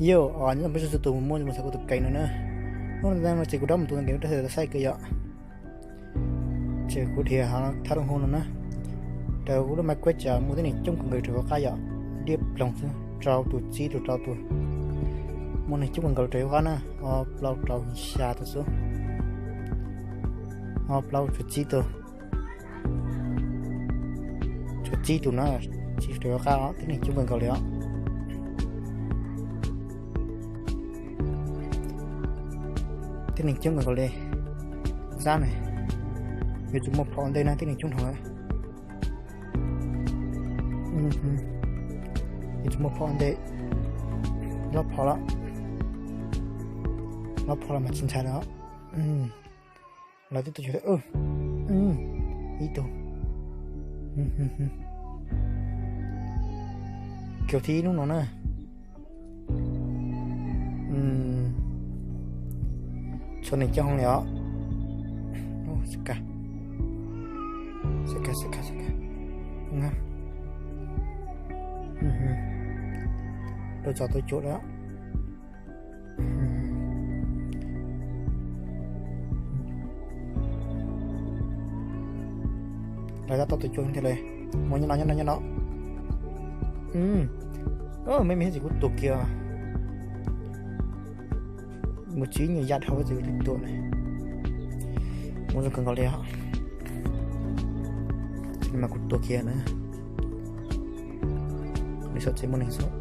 Yo, nyob zoo peb txhua tus mus muaj mus txog kuv tus kev no na. Hnub no ces kuv rov mus tus kev rau txhais kawg yom. Ces kuv dhia thaj rooj hauv no na. Raws kuv lub map kuj cas muaj tib neeg coob kawg nkaus rau hauv qab yom. Diab ploog xwb, rau tus txib tus rau tus. Muaj neeg coob kawg nkaus rau hauv qab na, ob plaub rau xya tus xwb. Ob plaub tshuav txib tus. Tshuav txib tus na, txib rau hauv qab tib neeg coob kawg nkaus li os. Tib neeg coob kawg nkaus li. Zab ne, yuav tsum muaj phom ua ntej na, tib neeg coob dhau lawm. Yuav tsum muaj phom ua ntej. Lob phom lawm. Lob phom lawm mas tsis ntshai lawm. Lawv twb tuaj cuag ib tug. Kiag thib ib hnub no na. Txhua neeg coob heev li os. Rau txog tus cuam lawm. Lawv tab tom tus cuam thiab li. Mus nyob no, nyob no, nyob no. Me me thiab ces kuv tuag kiag. Mus tsis nyuam yam dhau ces kuv tuag na. Mus zoo kawg nkaus li os. Mas kuv tuag kiag na. Nws saum tsev muaj neeg xwb.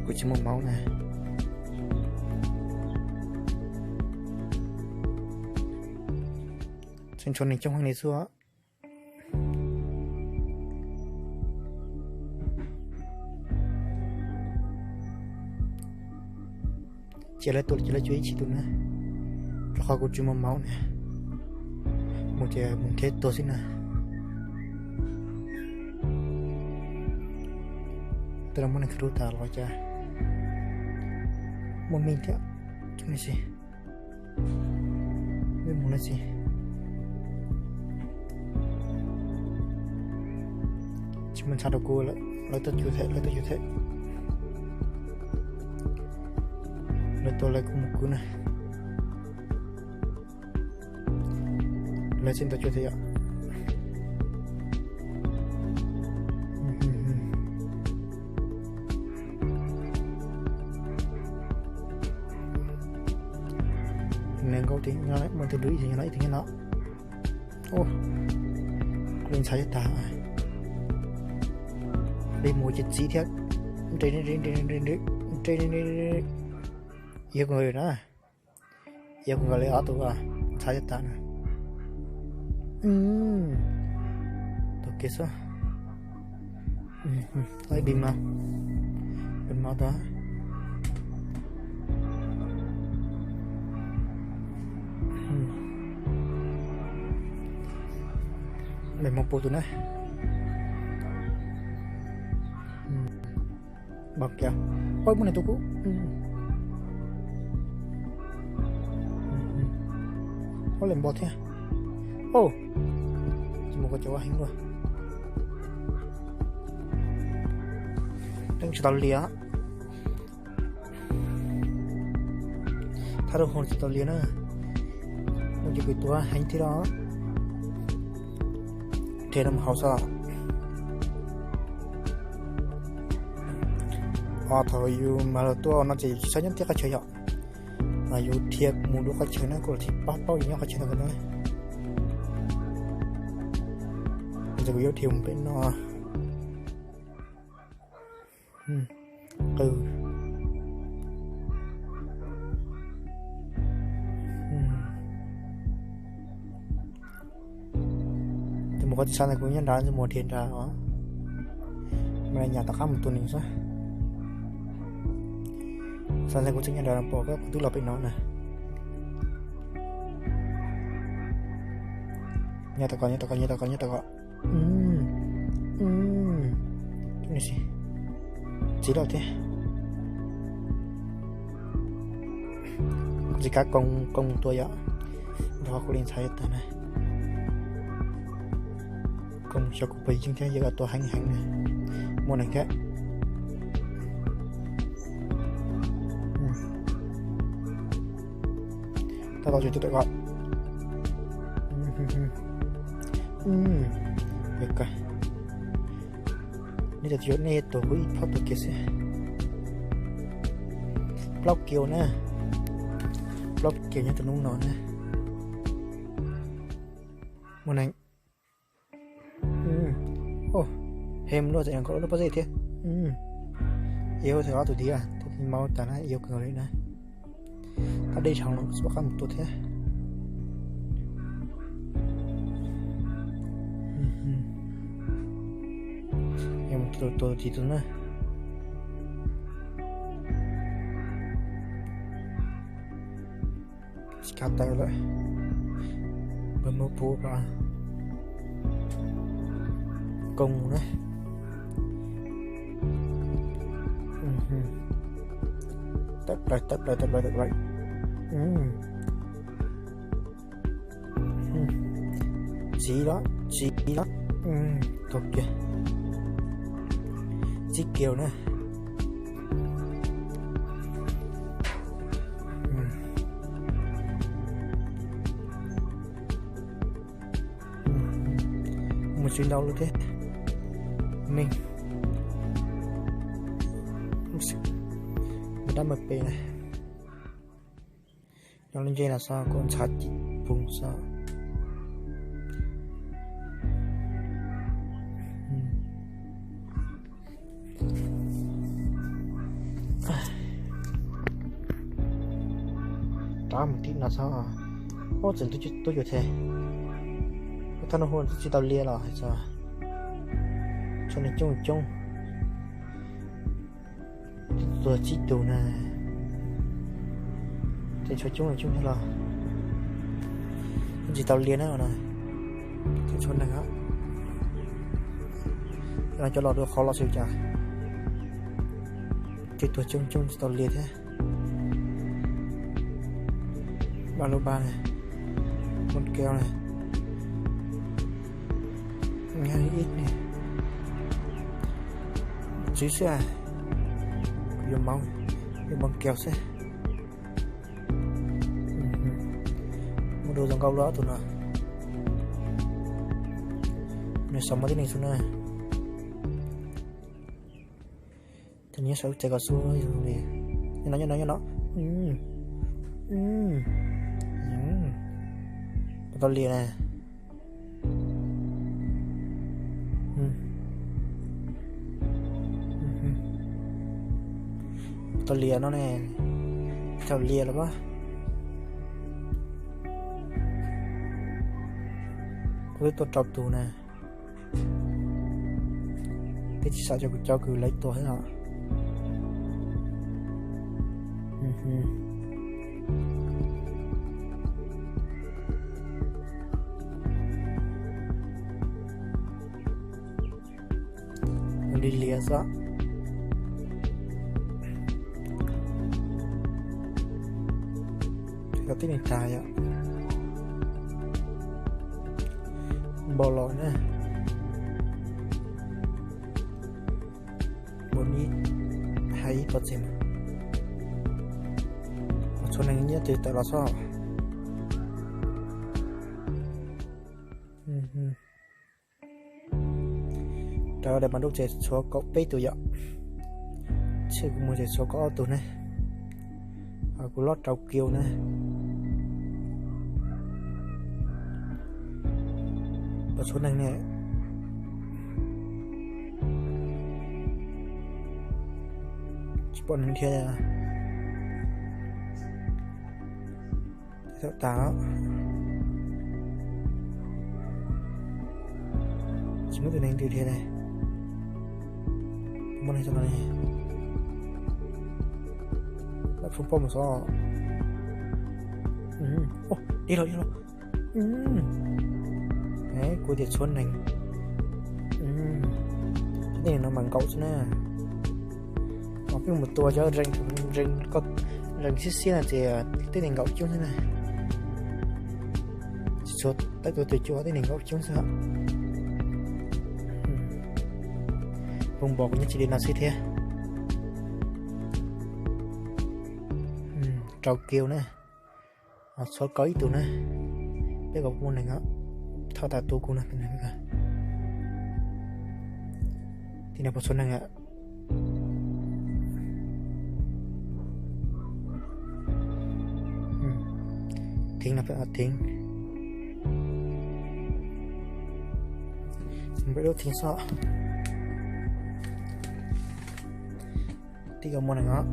Kuv tsis muaj maub na. Tseem tshuav neeg coob heev li xwb. Ces lawv tuaj ces lawv cuag ib txhis tus na, rau qhov kuv tsis muaj maub na. Mus ces mus nrhiav tuag xwb na. Twb los muab neeg khwv rau tas los cas muaj mij thiab. Tsis mus na tsis, tsis muaj ntxhab rau kuv, lawv tuaj cuag thiab, lawv tuaj cuag thiab. Lawv tuaj lawv kuj mus kwv na. Lawv tseem tuaj cuag thiab yom. Nees nkaum tus no, muaj tus dub ib tug nyob no, ib tug nyob no. Kuv li ntxhab tag. Li mus ces txiv thiab. Nre, nre, nre, nre, nre, nre, nre, nre. Yog kuv na. Yog kuv nkaus li ob tug ntxhab tag na. Tus kiag xwb. Ib dim no, dim no tau. Mej moog pum tus na. Npog kiag. Oj, muaj neeg tuaj kuv. Oj, lawv npog thiab. Oj, tsis mus kom cov heev luaj. Teeb tsis tau lias. Thab rau hauv tsis tau lias na. Muaj cov kws tuag heev thiab los. Dhia rau hauv xwb. Os, thaum yus mag los tuaj no ces yus tsis txhob nyob tib qhov chaw yom. Mas yus dhia mus dua qhov chaw na, kuv los thiaj paub paub yus nyob qhov chaw no na. Ces kuv yuav dhia mus pem no. Qw. Tus mus qhov tsis xav ntawd kuv nyob nrad, tus mus dhia nrad os. Mas nyam tom qab mus tus neeg xwb. Xav ntawd kuv tseem nyob nrad pom kuv twb los pem no na. Nyob tom ko, nyob tom ko, nyob tom ko, nyob tom ko. Txiv lawm thiab. Kuv tsis kav koo, koo mus tua yom. Nrog kuv li ntxhais tag na. Koom xyov kuv puas yeej thiab, yog tua heev heev na. Muaj neeg thiab. Tab tom tsis tuaj tawm ko. Neb cov, nej tuag kuv ib phab tuag kiag xwb. Plaub kiv na. Plaub kiv nyob rau hnub no na. Muaj neeg. Hem luaj tseem nkaum lub pob zeb thiab. Iv, ob tug diav, tus maub tas na, iv kawg li na. Qab deb dhau los xwb, qab mus tua thiab. Tus tus na. Tsis kav tawm lawm. Npawg muab pub ko. Koom na. Tawm plaws, tawm plaws, tawm plaws, tawm plaws. Tsiv los, tsiv los. Tuag kiag. Tsib kiv na. Mus tsis ntau lawm thiab. Neeg, dab mas pem na. Nyob lub ntsej no xwb kuj ntshav cim pum xwb. Rov mus tim no xwb. Ub, tseem tuaj cuag thiab. Ub, thaj no hu tsis tau lias los hais tias tshuav neeg coob coob. Tuag tsib tug na. Tseem tshuav coob coob thiab los. Tsis tau lias na no. Tseem tshuav neeg. Cov no cov los dua qhov los xwb cas. Twb tuag coob coob tsis tau lias thiab. Ba lub ba ne, muab keo ne, ib ne, tswv xwb, kuv yuav maub, yuav maub keo xwb. Muaj dua zoo nkauj luaj ob tug no. Nws xav muaj tib neeg xwb na. Ces nyob saum tsev ko xwb li. Nyob no, nyob no, nyob no. Tau lias na. Tau lias no ne. Tau lias los pab. Kuv twb tua rau tus na. Peb tsis xav cov kuv cov kws lawv tua thiab no. Li lias xwb. Tib neeg tag yom. Npau los na. Npau ib, hais ib pov txeg mas. Pom tshuav neeg nyob twg tawm los xwb. Raws daim mas ntuj ces tshuav kaum peb tus yom. Tshwj kuv mus ces tshuav kaum ob tug ne. Kuv lob rau kiu na. Pom tshuav neeg ne. Tsis pom neeg thiab. Thaum tas, tsis muaj tus neeg twg thiab ne. Muaj neeg xwb no ne. Lawv foob pob mus xwb. Dib los, dib los. Kuv tias tshuav neeg. Tej neeg no mas nkaum xwb na. Peb mus tua cov nrees, nrees xiab xiab no ces tej neeg nkaum coob xwb na. Tsis tshua tawm tuaj tus cuaj, tej neeg nkaum coob xwb. Phoos npov kuv nyob tsis li no xwb thiab. Rau kiv na. Txhua kaum ib tug na. Peb kaum muaj neeg os. Thauj tas tu kuv na. Tim no puas txhua neeg? Theev no, theev. Npaj lub theev xwb. Tim kaum muaj neeg os.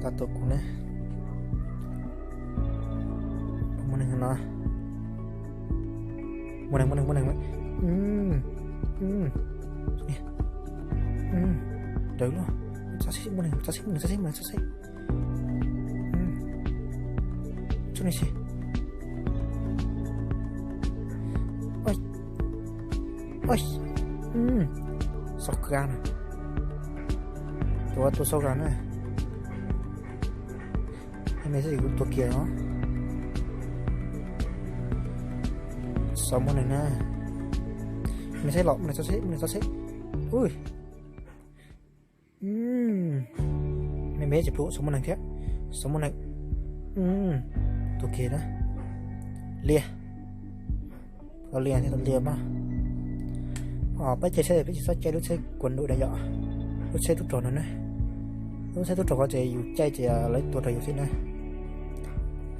Tas tu kuv na. Muaj neeg no. Muaj neeg, muaj neeg, muaj neeg. Dawm luaj. Txhob xib, muaj neeg, txhob xib, muaj neeg, txhob xib, muaj neeg, txhob xib. Txhob ne si. Xauj kag na. Tua, tua xauj kag na. Me xwb kuv tua kiag no. Xauj muaj neeg na. Me xwb los, muaj neeg txhob xib, muaj neeg txhob xib. Ui. Me me tsis plhus, xauj muaj neeg thiab. Xauj muaj neeg. Tua kiag na. Liag. Tau liag thiab, tau liag mas. Peb caij tsheb peb tsis txhob caij lub tsheb kuas ntuj na yom. Lub tsheb tub rog no na. Lub tsheb tub rog ko ces yus caij ces lawv tua raws yus xwb na.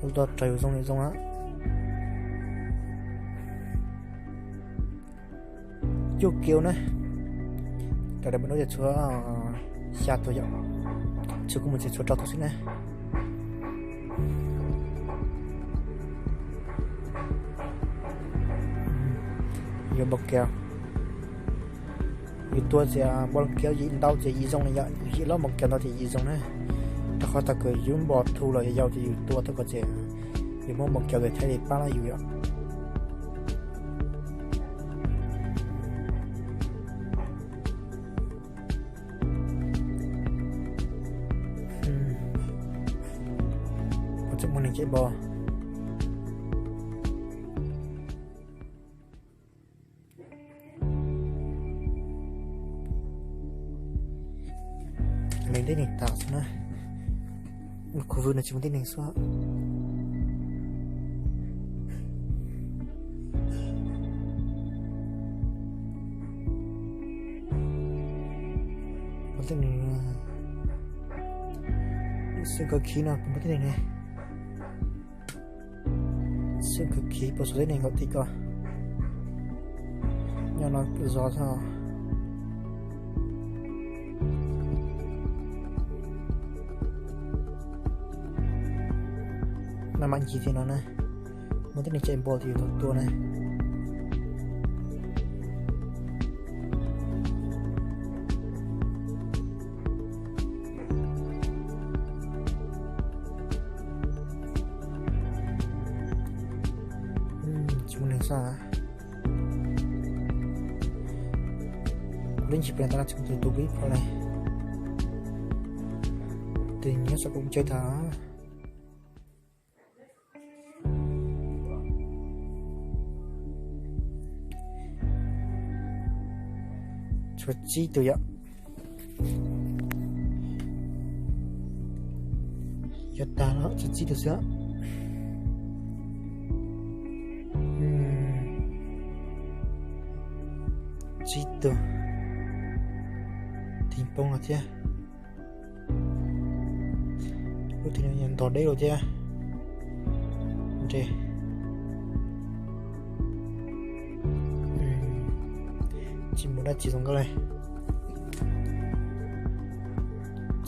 Lawv tua raws yus zoo li zoo na. Cuj kiv na. Raws daim npaj nub ces tshuav xya tus yom. Tshuav kuv mus tsev tshuav rau tus xwb na. Yuav npau kiag. Yus tua ces npau kiag yim ntau ces yim zoo na yom, yus yim loj npau kiag ntau ces yim zoo na. Rau qhov thaum kawg yus npau thu los yau ces yus tua tau ko ces yus muab npau kiag ces thiaj li pab yus yom. Tseem muaj neeg caij npau. Lawv tib neeg tas xwb na. Khu vwm no tsis muaj tib neeg xwb. Muaj tib neeg, xwb kawg khiv no muaj tib neeg ne. Xwb kawg khiv puas txog tib neeg nkaum tim ko. Nyob no zov xwb. Maj mam ncig tim no na. Muaj tib neeg caij npau tim yus tau tua na. Tsis muaj neeg xwb. Kuv lub ncig pem tas no tsis muaj tus tu kuv ib phaum li. Tus nyob saum koom chaw tas. Tshuav tsib tus yom. Yuav tag los tshuav tsib tus xwb. Tsib tus. Tig poob los thiab. Lub tim no yog ntog deb lawm thiab. Nres. Tsis muaj dab tsi zoo nkauj li.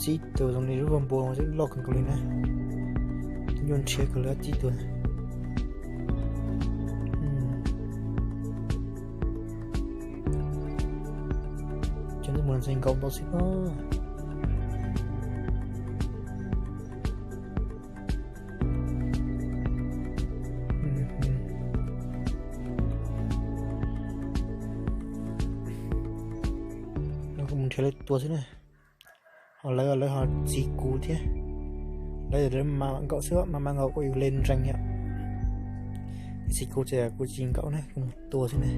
Tsib tus zoo li lub vaj npua loj kawg nkaus li na. Nyuaj nrhiav kawg li tsib tus. Cov ntxwg mus ntxhais nkaum ntau xwb os. Lawv kuj mus nrhiav lawv tua xwb na. Ho lawv, lawv ho txi kuv thiab. Lawv, lawv mas nkaum xwb, mas mas nkaum kuj yus le nrees yom. Txi kuv ces kuv tsis nkaum na, kuv mus tua xwb na.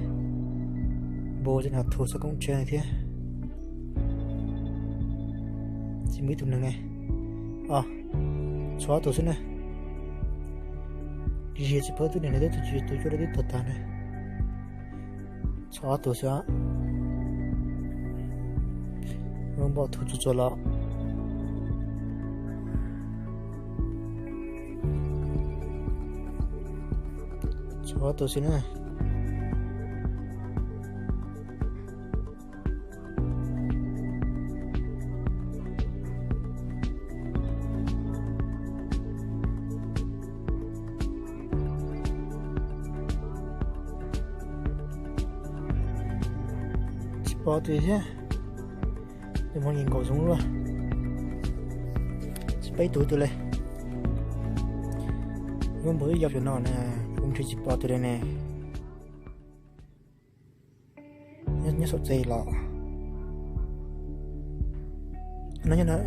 Npau ces no thu xov koob tshiab thiab. Tsis muaj ib tug neeg ne. Os, tshuav ob tug xwb na. Lig tsis paub twb niam ne, twb tus cuaj dab twb tuag tag na. Tshuav ob tug xwb. Lub npau thu tsuag tsuag los. Tshuav ob tug xwb na. Tsis pom tus thiab. Tus hmoob yeej nkaum zoo luaj. Tsis pom ib tug twg li. Lub npau ib yog pem no na, kuv nrhiav tsis pom tus li ne. Nyob saum tsev los. No nyob no.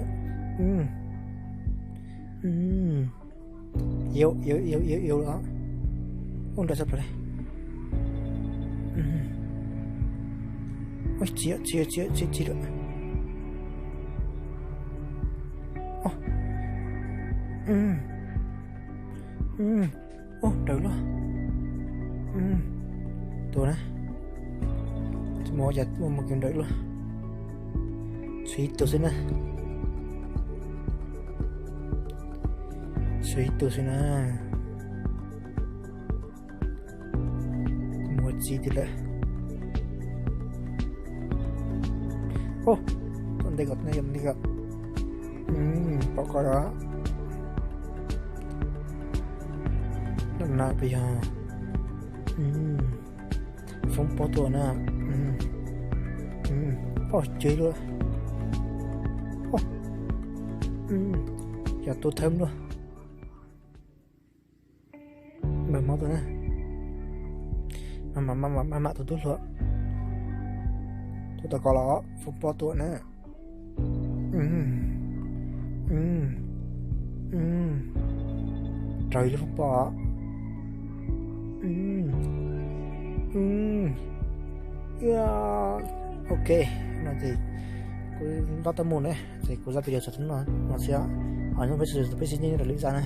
Yau, yau, yau, yau, yau los. Ua nrov tshaj plaws li. Txi, txi, txi, txi, txi lawm. Ub, nrawm luaj. Tus na, tsis muaj cas, muaj mus kiag nrawm luaj. Tshuav ib tug xwb na. Tshuav ib tug xwb na. Mus txi tiag lawm. Ub, tom ntej kom, tom ntej kom. Pom koj lawm. Nab na pes yog foob pob tuaj na. Pom ceg luaj. Yog tus thawb luaj. Npawg mob tuaj na. Maj mam tus tub hluas. Tus tom ko los foob pob tuaj na. Raws li foob pob. Ok, no ces kuv ntab tab mus ne, ces kuv zaj video txog no xwb. Ho nyob peb sib ntsib rau lwm zaj na.